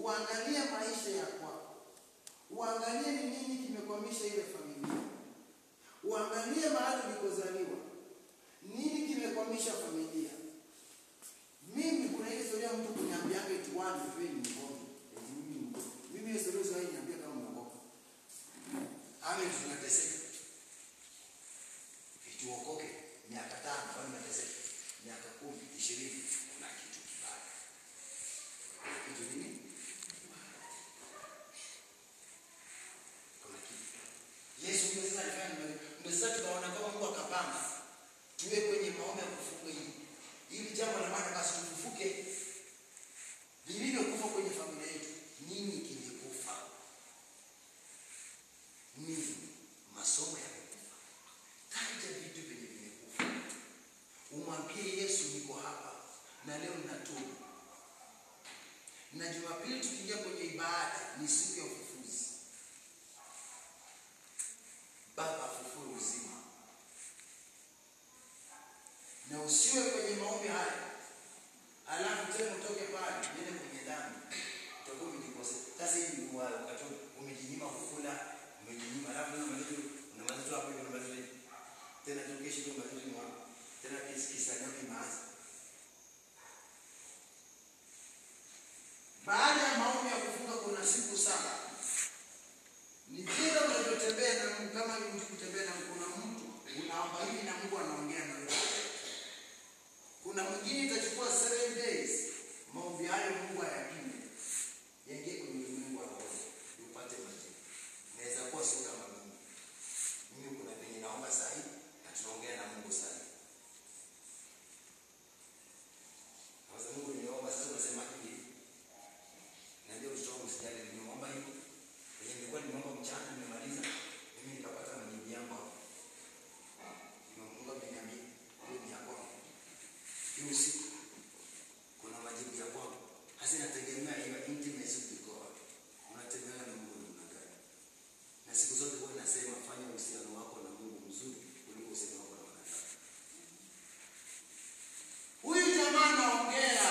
Uangalie maisha ya kwako. Uangalie ni nini kimekwamisha ile familia. Uangalie mahali ulikozaliwa. Nini kimekwamisha familia? Mimi kuna ile historia mtu kuniambianga eti wani wewe ni mgonjwa. Eti mimi ni mgonjwa. Mimi hiyo historia siwahi niambia kama mgonjwa. Ame tunateseka. Eti uokoke miaka 5 bado unateseka. Miaka 10, 20 kuna kitu kibaya. Kuna kitu nini? Kuna kitu. Yesu ndio sasa alifanya ndio sasa tukaona kama Mungu akapanga tuwe kwenye maombi ya kufunga hili. Hili jambo la maana basi tufufuke. Vilivyokufa kwenye familia yetu, nini kilikufa? Nini? Masomo yamekufa. Taja vitu vyenye vimekufa. Umwambie Yesu niko hapa na leo ninatubu. Na Jumapili tukiingia kwenye ibada ni siku ya ufufuzi. Baba afufue uzima. Na usiwe kwenye maombi haya alafu tena utoke pale uende kwenye dhambi, utakuwa umejikosea. Sasa hivi ni wakati umejinyima kukula, umejinyima, alafu unamaliza hapo hivi unamaliza tena kesho tu unamaliza mwa tena kisa nyoki maanza. Baada ya maombi ya kufunga kuna siku 7. Ni vile unavyotembea na Mungu, kama ni mtu kutembea na kuna mtu unaomba hivi na Mungu anaongea na wewe. Kuna mwingine itachukua 7 days maombi hayo Mungu ayapime, yaingie kwenye ulimwengu wa roho upate majibu. Inaweza kuwa sio kama mimi. Mimi kuna venye naomba sahi na tunaongea na Mungu sahi. Sasa Mungu nimeomba, sasa unasema hivi. Naambia mtoto wangu usijali, nimeomba hivyo. Yenye nilikuwa nimeomba mchana nimemaliza, mimi nikapata majibu yangu hapo. Mungu ameniambia hiyo ni ya kwangu. Hiyo usiku kuna majibu ya kwangu. Hasa inategemea hiyo intimacy with God. Unatembea na Mungu namna gani? Na siku zote huwa nasema fanya uhusiano wako na Mungu mzuri kuliko uhusiano wako na wanadamu. Huyu jamaa anaongea.